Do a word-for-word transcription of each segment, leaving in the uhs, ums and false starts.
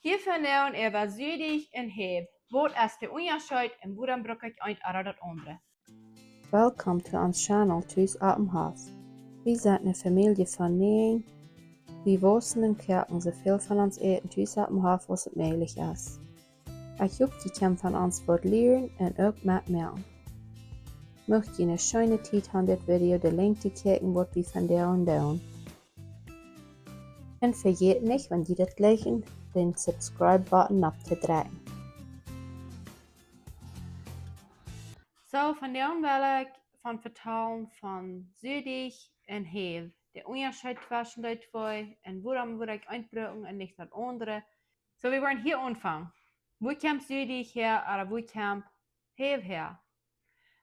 Hia vondoag äwa Südich un Häw. Waut es de Unjascheet un wuarom bruck ekj eent ooda daut aundre? Welcome to ons channel Tus oppem Hoff. Wie sent eene Famielje von näajen. Wie wausen un koaken soo väl von ons Äten tus oppem Hoff aus et mäajlich es. Ekj hop, jie kjennen von ons waut lieren un uk metmoaken. Mucht jie eene scheene Tiet haben dit Video de Lenjd to kjikjen, waut wie vondoag doonen. Un vejät nich, wan jie daut jlikjen, dän Subscribe-Button opptodrekjen. Soo, vondoag well ekj von vetalen von Südich un Häw. De Unjascheet tweschen dee twee un wuarom wudd ekj eent brucken un nich daut aundre. Soo, wie woaren hia aunfangen. Wua kjemt Südich häa ooda wua kjemt Häw häa?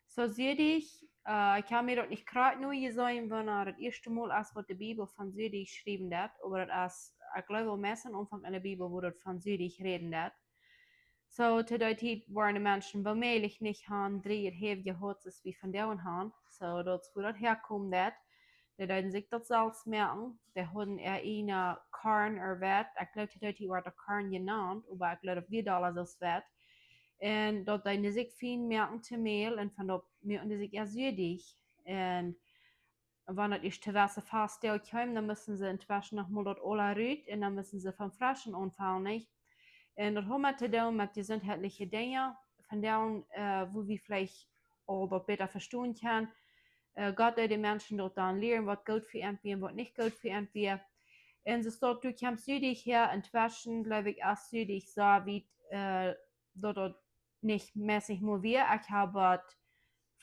Soo, Südich, äh, ekj hab mie daut nich krakjt nu jeseenen, wanea daut ieeschte Mol es, waut de Bibel von Südich schriewen deed, oba daut es, ekj jleew, aul meist aum Aunfank enne Bibel, wua daut von Südich räden deed. Soo, to dee Tiet wieren de Menschen woomäajlich nich aun dree Häw jehaut, soo aus wie vondoag haben. Soo, daut es wua daut häakomen deed. Dee deeden sikj daut selfst moaken. Dee hauden äa ieejnet Korn ooda Weit. Ekj jleew, to dee Tiet wort daut Korn jenant, oba ekj jleew, daut wia aul soo Weit. Un daut deeden see sikj fein moaken to Mäl un von daut muaken see sikj äa Südich. Un wan daut ieescht to wesse Fastdoag kjeem, dan musten see entweschen noch mol daut aula rut un dan musten see von freschen aunfangen, nich? Un daut haud met to doonen met jesundheitliche Dinja. Vondoag, äh, wua wie veleicht aul waut bäta vestonen kjennen, äh, Gott deed de Menschen daut dan lieren, waut goot fa an wia un waut nich goot fa an wia. Un soo daut, du kjemst Südich häa, entweschen, jleew ekj, es Südich soo wiet, äh, daut daut nich mässig mol wia. Ekj hab waut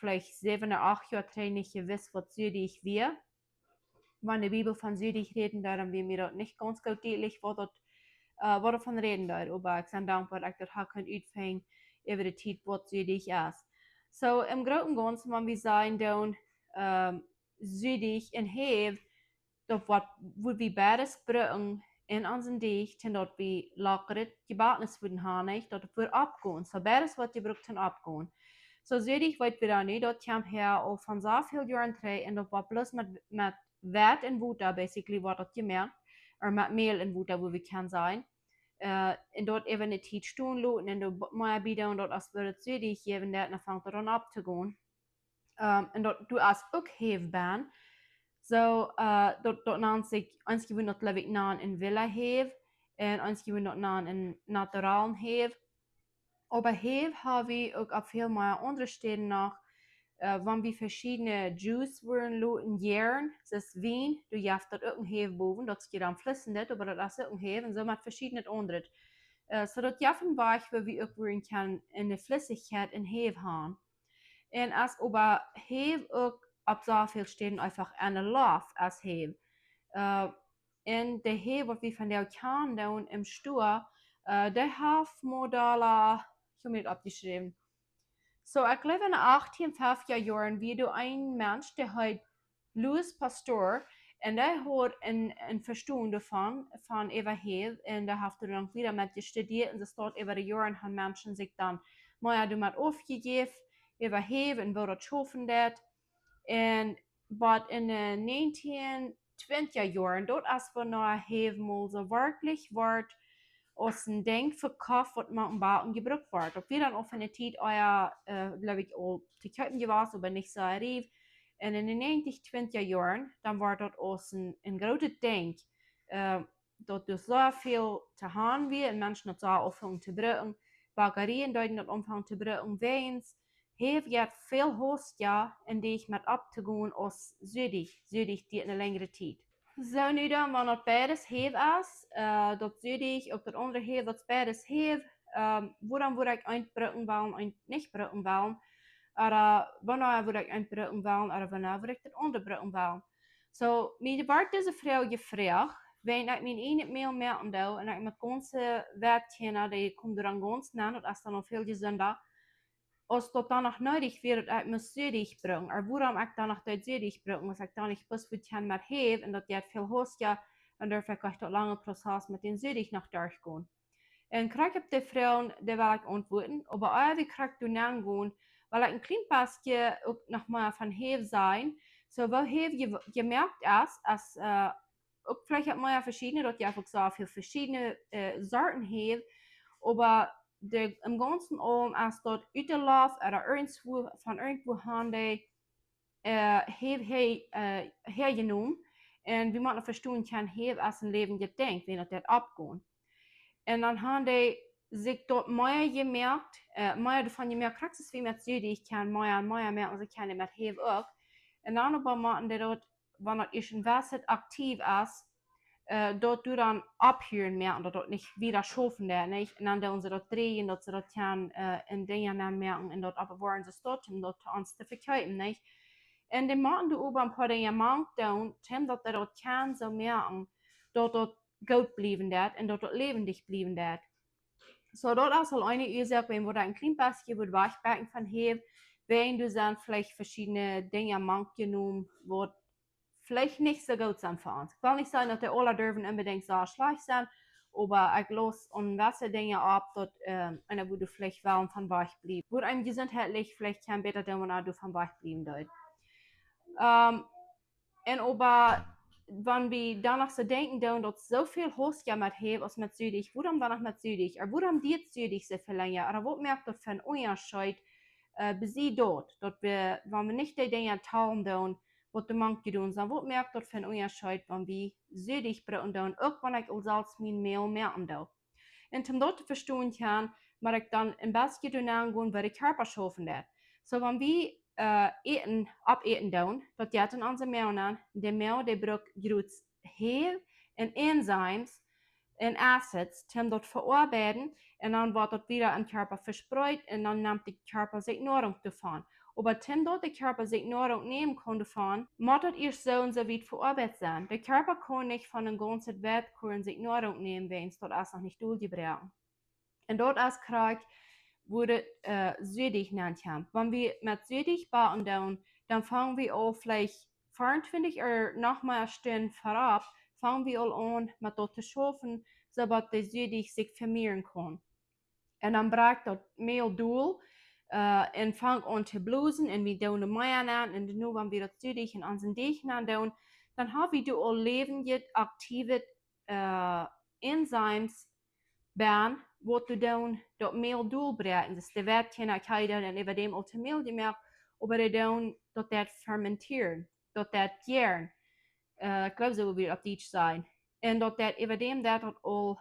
veleicht säwen ooda acht Joa trigj nich jewist, waut Südich wia. Wan de Bibel von Südich räden deed, dan wia mie daut nich gaunz goot dietlich, waut daut, äh, waut daut von räden deed. Oba ekj sie dankboa, daut ekj daut hab kunt utfinjen äwa de Tiet, waut Südich es. Soo, em Grooten un Gaunzen, wan wie sajen dan, ähm, Südich un Häw, daut waut, wua wie beides brucken en onsen Deajch, un daut wie lakjret Jebakjnis wudden haben, nich? Daut daut wudd oppgonen. Soo beides woat jebrukt toom oppgonen. Soo Südich, weet wie dan nu, daut kjemt häa aul von soo väl Joaren trigj un daut woat bloos met, met Weit un Wota, basically, woat daut jemoakt. Ooda met Mäl un Wota, wua wie kjennen sajen. Äh, un daut äwa eene Tiet stonen loten un doa b-, mea bie doonen, daut aus wudd daut Südich jäwen, daut dan fangt daut aun opptogonen. Ähm, un daut, du hast uk Häw benn. Soo, äh, daut, daut nant sikj, eenje wudden daut, jleew ekj, nanen eene Villa Häw, un eenje wudden daut nanen eene naturale Häw. Oba Häw hab wie uk opp väl mea aundre Städen noch, äh, wan wie veschiedne Juice wudden loten jäaren, soo aus Wien, du jeefst daut uk eene Häw bowen, daut es dan fleeschend, oba daut es uk eene Häw, un soo met veschiednet aundret. Äh, soo daut jeft een Wajch, wua wie uk wudden kjennen enne Fleeschkjeit eene Häw haben. Un aus oba Häw uk opp soo väl Städen eefach aun de Loft aus Häw. Äh, un de Häw, waut wie vondoag kjennen doonen em Stua, äh, dee haft Modella, ekj hab mie daut oppjeschräwen. Soo, ekj jleew, enne achtieen feftja Joaren wia doa een Mensch, dee heet Louis Pasteur, un dee haud een, een Vestonen doavon, von äwa Häw, un dee haft doa dan wieda met jestudieet, un soo daut äwa de Joaren haben Menschen sikj dan mea doamet aufjejäft, äwa Häw un woo daut schaufen deed. Un waut enne näajentieen twintja Joaren, daut es wanea Häw mol soo werkjlich wort aus een Dinkj vekoft, waut mau em Baken jebrukt wort. Daut wia dan aul von de Tiet, ah jo, äh, jleew ekj, aul to kjeepen jewast, oba nich soo reif. Un enne näajentieen twintja Joaren, dan wort daut aus een, een grootet Dinkj, äh, daut doa soo väl to haben wia un Menschen daut soo aunfungen to brucken. Bakjerieen deeden daut aunfangen to brucken, wäajens Häw jeit väl hastja en Deajch met opptogonen aus Südich. Südich diet eene lenjre Tiet. Soo, nu dan, wan daut beides Häw es, äh, daut Südich, uk daut aundre Häw, daut beides Häw, ähm, wuarom wudd ekj eent brucken wellen, eent nich brucken wellen? Ooda wanea wudd ekj eent brucken wellen, ooda wanea wudd ekj daut aundre brucken wellen? Soo, mie wort dise Froag jefroacht, wan ekj mien ieejnet Mäl moaken doo un ekj met gaunze Weit Kjarna, dee komen doa dan gaunz nenn, daut es dan aul väl jesunda, aus daut dan noch needich wia, daut ekj must Südich brucken, ooda wuarom ekj dan noch deed Südich brucken, aus ekj dan nich bloos wudd kjennen met Häw, un daut jeit väl hastja, un doafäa kaun ekj daut lange Prozess met dän Südich noch derchgonen. Un krakjt opp dee Froag, dee well ekj auntwuaden, oba ea wie krakjt doa nenn gonen, well ekj een kjlien bät uk noch mol von Häw sajen, soo woo Häw je-, jemoakt es, es, äh, uk veleicht haft mea veschiedne, daut jeft uk soo väl veschiedne äh, Sorten Hew, oba de, em Gaunzen aul es daut ut de Loft ooda irjentwua, von irjentwua han dee äh, Hew, Hew, äh, häajenomen. Un wie motten vestonen kjennen, Hew es een läwendjet Dinkj, wan daut deit oppgonen. Un dan han dee sikj daut mea jemoakt, äh, mea doavon jemoakt, krakjt soo aus wie met Sühdeajch kjennen mea un mea moaken, soo kjennen met Hew uk. Un dan oba motten dee daut, wan daut ieescht een bät aktiv es, äh, daut doo dan opphieren moaken, daut daut nich wieda schaufen deit, nich? Un dan doonen see daut dreien, daut see daut kjennen äh, en Dinja nenmoaken un daut oppbewoaren, soo daut, om daut to ons to vekjeepen, nich? Un dee motten doa oba een poa Dinja mank doonen, om daut dee daut kjennen soo moaken, daut daut goot bliewen deit un daut daut läwendich bliewen deit. Soo, daut es aul eene Uasoak, wan wie daut een kjlien bät wudden wajchbrinjen von Hew, wan doa sent veleicht veschiedne Dinja mank jenomen, waut veleicht nich soo goot sent fa ons. Ekj well nich sajen, daut dee aula derwen onbedinjt soo schlajcht sent, oba ekj lott aun jewesse Dinja opp, daut äh, eena wudd veleicht wellen von wajchbliewen. Wudd eenem jesuntheitlich veleicht kjeen bäta doonen, wan eena doavon wajchbliewen deed. Ähm, un oba, wan wie dan noch soo denkjen doonen, daut soo väl Hoosja met Hew aus met Sühdeajch, wuarom dan noch met Sühdeajch? Ooda wuarom diet Sühdeajch soo väl lenja? Ooda waut moakt daut fa een Unjascheet äh, bie daut, daut wie, wan wie nich dee Dinja talen doonen, waut doa mank jedonen sent, waut moakt daut fa een Unjascheet, wan wie Sühdeajch brucken doonen, uk wan ekj aul selfst mien Mäl moaken doo? Un om daut to vestonen kjennen, mott ekj dan een bät doano gonen, woo de Kjarpa schaufen deit. Soo, wan wie äh, Äten, oppäten doonen, daut jeit en onse Moag nenn, de Moag, dee brukt jrod Hew un Enzymes un Acids, om daut to veoabeiden, un dan woat daut wieda em Kjarpa vespreet, un dan nemt de Kjarpa sikj Noarunk doavon. Oba om daut de Kjarpa sikj Noarunk nämen kaun doavon, mott daut ieescht soo un soo wiet veoabeit sennen. De Kjarpa kaun nich von een gaunzet Weitkuarn sikj Noarunk nämen, wiels daut es noch nich doljebroaken. Un daut es krakjt, woo daut äh, Sühdeajch nenn kjemt. Wan wie met Sühdeajch backen doonen, dan fang wie aul veleicht veeauntwintich ooda noch mea Stunden verut, fang wie aul aun met daut to schaufen, soo daut de Sühdeajch sikj vemieren kaun. Un dan brakjt daut Mäl dol äh, un fangt aun to blosen un wie doonen mea nenn un nu, wan wie daut Sühdeajch en onsen Deajch nenn doonen, dan ha wie doa aul läwendje aktive äh, Enzymes benn, waut doonen daut Mäl dolbroaken. Daut es de Weit, kjeena kjeena doonen äwa däm aul to Mäl jemoakt, oba dee doonen daut, daut fermentieren, daut deit gären. Äh, ekj gleew, soo wudd wie opp Dietsch sajen. Un daut deit äwa däm, daut daut aul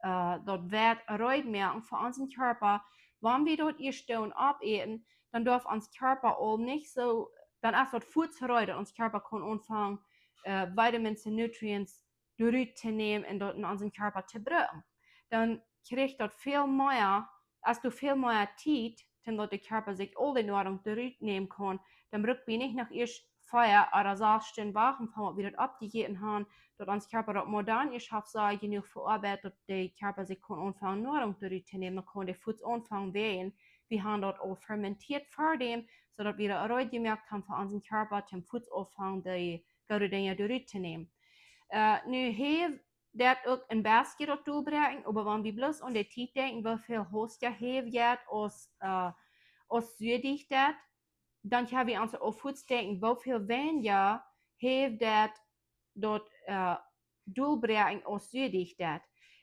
äh, daut Weit reed moaken fa onsen Kjarpa. Wan wie daut ieescht doonen oppäten, dan darf ons Kjarpa aul nich soo, dan es daut fuaz reed, daut ons Kjarpa kaun aunfangen äh, Vitamins un Nutrients doarut to nämen un daut en onsen Kjarpa to brucken. Dan kjricht daut väl mea, es doa väl mea Tiet, om daut de Kjarpa sikj aul de Noarunk doarut nämen kaun, dan bruck wie nich noch ieescht vea ooda sas Stunden wachten, von waut wie daut oppjejäten han, daut ons Kjarpa daut mau dan ieescht haft soo jenuach veoabeit, daut de Kjarpa sikj kaun aunfangen Noarunk doarut to nämen, dan kaun dee fuaz aunfangen wäajen. Wie han daut aul fermentieet ver däm, soo daut wie daut reed jemoakt han fa onsen Kjarpa, om fuaz aunfangen de goode Dinja doarut to nämen. Äh, nu Hew deit uk een bät daut dolbroaken, oba wan wie bloos aun de Tiet denkjen, woo väl Hoosja Hew jeit aus äh, aus Sühdeajch deit, dan kjenn wie ons uk fuaz denkjen, woo väl weinja Hew deit daut äh, dolbroaken aus Sühdeajch deit.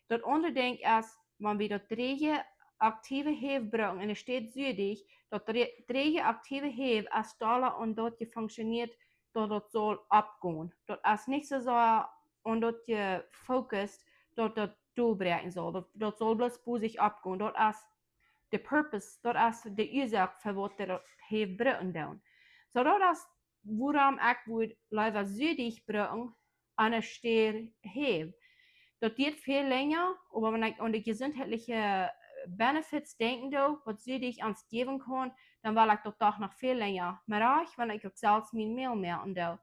Daut aundre Dinkj es, wan wie daut dreeje aktive Hew brucken enne Städ Sühdeajch, daut dre-, dreeje aktive Hew es dolla aun daut jefunktionieet, daut daut saul oppgonen. Daut es nich soo sea aun daut jefokust, daut daut dolbroaken saul. Daut, daut saul bloos bosich oppgonen. Daut es de purpose, daut es de Uasoak, fa waut dee daut Hew brucken doonen. Soo daut es, wuarom ekj wudd leewa Sühdeajch brucken enne Städ Hew. Daut diet väl lenja, oba wan ekj aun de jesuntheitliche benefits denkjen doo, waut Sühdeajch ons jäwen kaun, dan well ekj daut doch noch väl lenja. Mau uk, wan ekj uk selfst mien Mäl moaken doo.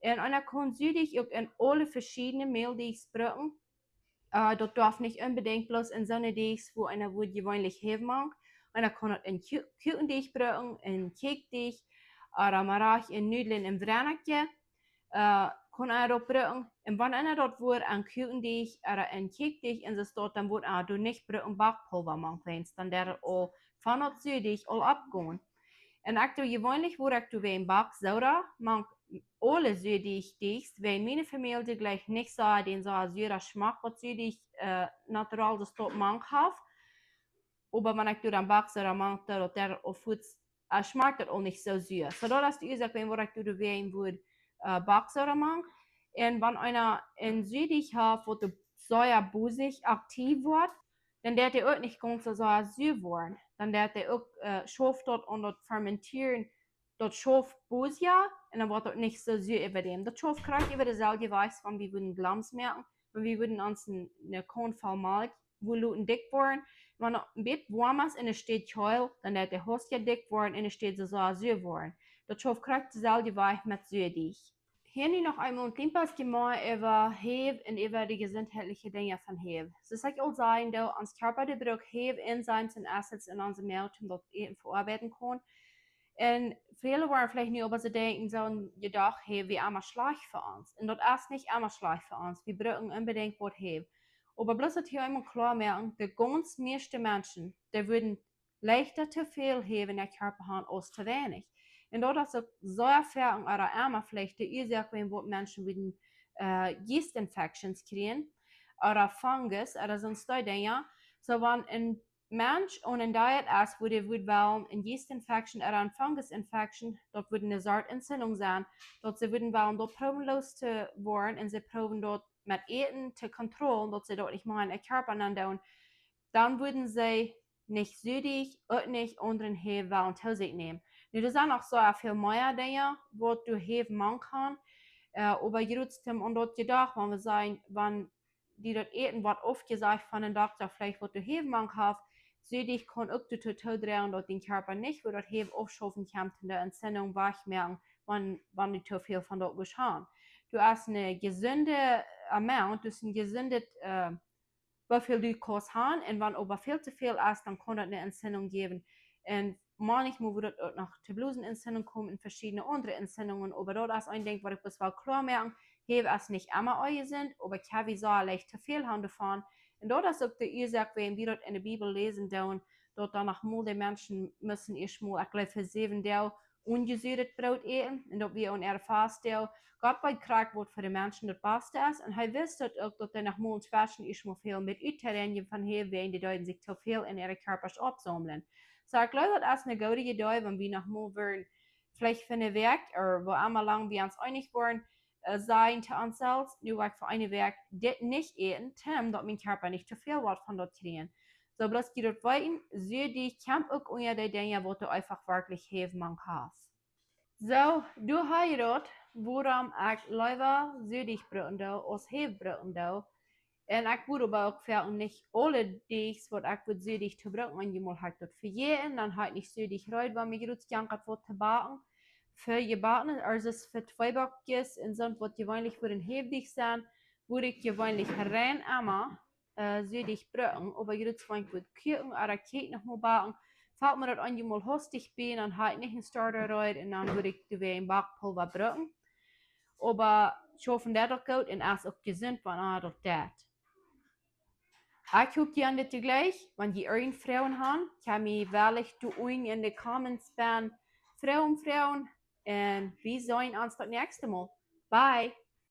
Un, un eena kaun Sühdeajch uk en aule veschiedne Mäl Deajchs brucken. Äh, daut darf nich onbedinjt bloos en soone Deajchs, wua eena wudd jeweenlich Hew mank. Eena kaun daut en Ku-, Kuakendeajch brucken, en Kjäakjdeajch, ooda mau uk en Nudlen un Wrenakje. Äh, kaun eena daut brucken. Un wan eena daut wudd en Kuakendeajch ooda en Kjäakjdeajch ensat, dan wudd eena doa nich brucken Backpulva mank, wiels dan deit daut aul von daut Sühdeajch aul oppgonen. Un ekj doo jeweenlich, wua ekj doo wäm Backsoda mank aule Suadeajch, wäajen miene Famielje jlikjt nich soo dän soo sua Schmack waut Suadeajch, äh, natural daut doa mank haft. Oba wan ekj doa dan Backsoda mank doo, daut deit uk fuaz, äh, schmakjt daut uk nich soo sua. Soo daut es de Uasoak, wäajen waut ekj doa wäajen wudd, äh, Backsoda mank. Un wan eena een Suadeajch haft waut soo bosich aktiv woat, dan deit dee uk nich gaunz soo sua woaren. Dan deit dee uk, äh, schauft daut aun daut Fermentieren, daut schauft bosja, un dan woat daut nich soo sua äwa däm. Daut schauft krakjt äwa deeselwje Wies, wan wie wudden Glams moaken, wan wie wudden ons een, eene Kaun voll Malkj wua loten dikj woaren. Wan daut een bät woam es un esteet kjelt, dan deit dee haustich dikj woaren un esteet soo sua woaren. Daut schauft krakjt deeselwje Wies met Suadeajch. Hia nu noch eemol een kjlien bät mea äwa Häw un äwa de jesuntheitliche Dinja von Häw. Soo aus ekj aul säd, doo, ons Kjarpa dee brukt Häw, Enzymes un Acids en onse Moag, om daut Äten veoabeiden kaun. Un väle woaren veleicht nu oba soo denkjen, soo jedocht, Häw es emma schlajcht fa ons. Un daut es nich emma schlajcht fa ons. Wie brucken onbedinjt waut Häw. Oba bloos daut hia eemol kloa moaken, de gaunz mieeschte Menschen, dee wudden leichta too väl Häw en äa Kjarpa haben aus too weinich. Un daut es uk soo foaken, ooda emma veleicht de Uasoak, wäajen waut Menschen wudden, äh, Yeast Infections kjrieen, ooda Fungus, ooda soone Dinja. Soo, wan een Mensch aun eene Diet es, wua dee wudd wellen eene Yeast Infection ooda eene Fungus Infection, daut wudd eene Sort Entzündung sennen, daut see wudden wellen daut proowen los to woaren un see proowen daut met Äten to kontrollieren, daut see daut nich mea en äa Kjarpa aundoonen, dan wudden see nich Suadeajch, uk nich aundren Häw wellen to sikj nämen. Nu, doa sent noch soo väl mea Dinja waut doa Häw mank kaun, äh, oba jrod aun daut jedocht, wan wie sajen, wan die daut Äten woat aufjesajcht von een Dokta, veleicht waut doa Häw mank haft, Suadeajch kaun uk doatoo, doatoo droagen daut dien Kjarpa nich woat daut Häw aufschaufen kjemt un de Entzündung wajchmoaken, wan, wan du too väl von daut wurscht haben. Du hast eene jesunde Amount, du hast een jesundet, äh, woo väl du kaust haben, un wan oba väl too väl es, dan kaun daut eene Entzündung jäwen. Un manchmol woat daut uk noch to Blasenentzündung komen un veschiedne aundre Entzündungen, oba daut es een Dinkj waut ekj bloos well kloa moaken. Häw es nich emma onjesunt, oba kjenn wie soo leicht too väl haben doavon. Un daut es uk de Uasoak, wan wie daut en de Bibel läsen doonen, daut dan noch mol de Menschen musten ieescht mol, ekj jleew, fa säwen Doag onjesuadet Broot äten, un daut wia aun äare Fastdoag. Gott weet krakjt waut fa de Menschen daut baste es, un hee wist daut uk, daut doa noch mol tweschen ieescht mol väl met uttodoonen von Häw, wan dee deeden sikj too väl en äare Kjarpasch oppsaumlen. Soo, ekj jleew, daut es eene goode Idee, wan wie noch mol wudden, veleicht fa eene Wäakj, ooda woo emma lang wie ons eenich woaren, äh, sajen to ons selfst, nu woa ekj fa eene Wäakj dit nich äten, toom daut mien Kjarpa nich too väl woat von daut kjrieen. Soo, bloos jie daut weeten, Suadeajch kjemt uk unja de Dinja waut du eefach werkjlich Häw mank hast. Soo, du hast daut, wuarom ekj leewa Suadeajch brucken doo aus Häw brucken doo. Un ekj wudd oba uk foaken nich aule Deajch waut ekj wudd Suadeajch too brucken, eenjemol hab ekj daut vejäten, dan hab ekj nich Suadeajch reed, wan mie jrod jankat waut to backen. Fa jebackne, aulsoo fa Tweebackjes un soont waut jeweenlich fa een Häwdeajch sent, wudd ekj jeweenlich rein emma, äh, Suadeajch brucken, oba jrod wan ekj wudd Kuaken ooda Kjäakj noch mol backen, felt mie daut eenjemol haustich bie, dan hab ekj nich een Starter reed un dan wudd ekj doa wada een Backpulva brucken. Oba ekj hop daut uk goot un es uk jesunt, wan eena daut deit. Ekj hop jie aun dit jlikjt, wan jie irjent Froagen haben, kjenn jie mie wellich doa unjen en de Comments bie Froagen froagen un wie seenen ons daut näakjste Mol. Bye!